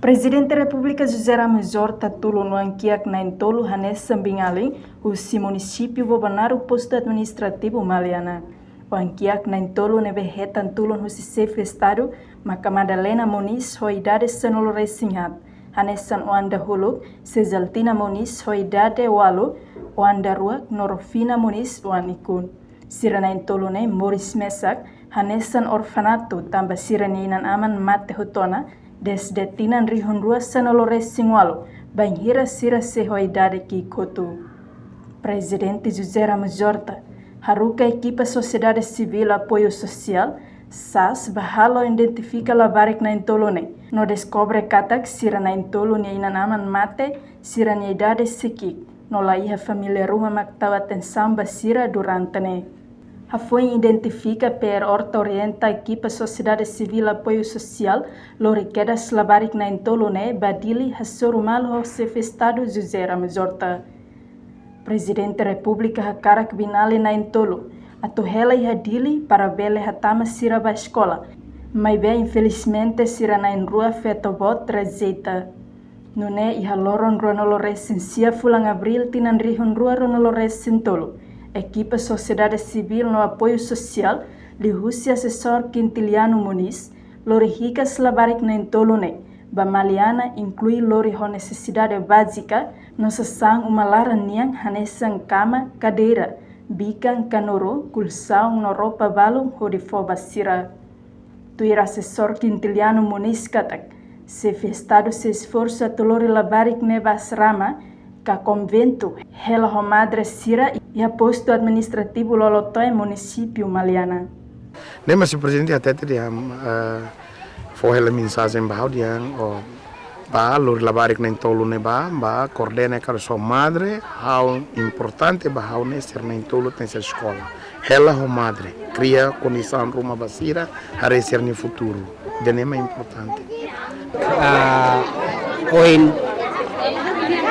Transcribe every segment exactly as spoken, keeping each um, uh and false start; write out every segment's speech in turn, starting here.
Prezidente Repúblika José Ramos Horta tulun oan-kiak na'in-tolu hanesan biin-alin husi munisípiu Bobonaro, postu administrativu Maliana. Oan-kiak na'in-tolu ne'ebé hetan tulun husi Xefe Estadu maka Madalena Moniz ho idade sanulu-resin-haat, hanesan oan dahuluk Cesaltina Moniz ho idade ualu, oan daruak Norofina Moniz oan-ikun. Sira na'in-tolu ne'e moris mesak hanesan orfanatu tanba sira-nia inan-aman mate hotu ona dezde tinan rihun rua sanulu-resin-ualu, bainhira sira sei ho idade ki'ik hotu. Prezidente José Ramos Horta haruka ekipa sosiedade sivíl apoiu sosiál, sas, bá halo identifika labarik na'in-tolu ne'e, no deskobre katak sira na'in-tolu nia inan-aman mate, sira-nia idade sei ki'ik, no la iha família ruma mak tau atensaun ba sira durante ne'e. Hafoin identifika, P R Horta orienta ekipa sosiedade sivíl apoiu sosiál lori kedas labarik na'in-tolu ne'e ba Dili hasoru malu ho Xefe Estadu José Ramos Horta. Prezidente Repúblika hakarak biin-alin na'in-tolu atu hela iha Dili para bele hatama sira ba eskola. Maibé infelizmente sira na'in-rua feto boot rejeita. Nune'e iha loron ruanulu-resin-sia fulan Abríl tinan rihun rua ruanulu-resin-tolu, ekipa sosiedade sivíl no apoiu sosiál liuhusi asesór Quintiliano Moniz lori hikas labarik na'in-tolu ne'e ba Maliana, inklui lori ho nesesidade bázika no sasán uma laran nian hanesan kama, kadeira, bikan, kanuru, kolxaun no roupa balun hodi fó ba sira. Tuir asesór Quintiliano Moniz katak, Xefe Estadu sei esforsu atu lori labarik ne'e ba asrama ka konventu, hela ho madre sira iha postu administrativu Lolotoe, munisípiu Maliana. Ne'e mak Señór Prezidente hatete dehan, eh, fó hela mensajen ba ha'u dehan, ó, bá lori labarik na'in-tolu ne'e bá, bá koordena karik ho madre, ha'u importante ba ha'u ne'e sira na'in-tolu tenke eskola. Hela ho madre, kria kondisaun ruma ba sira, haree sira-nia futuru. Ida-ne'e mak importante. Ah, ohin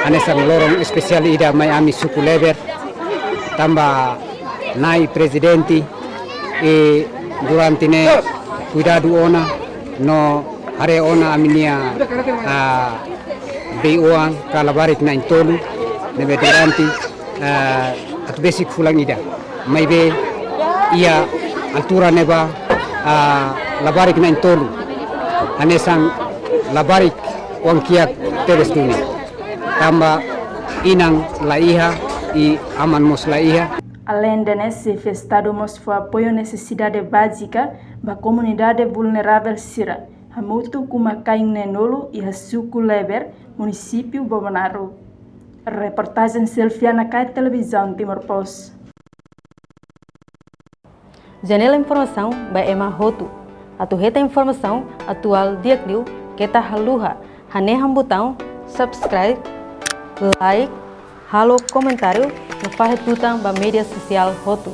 hanesan loron espesiál ida mai ami suku Leber, tanba Na'i Prezidente, i durante ne'e kuidadu ona no haree ona ami-nia, ah, bei-oan ka labarik na'in-tolu ne'ebé durante, ah, atu besik fulan ida. Maibé iha altura ne'ebá, ah, labarik na'in-tolu hanesan labarik oan-kiak tebes duni. Tanba inan la iha i aman mós la iha. Aleinde ne'e, Xefe Estadu mós fó apoiu nesesidade bázika ba komunidade vulneravel sira, hamutuk uma-kain neen-nulu iha suku Leber, munisípiu Bobonaro. Reportajen Selfiana Kai, Televizaun Timor Post. Janela informasaun ba ema hotu. Atu hetan informasaun atuál di'ak liu, keta haluha hanehan butaun subscribe, like, halo komentáriu no fahe tutan ba média sosiál hotu.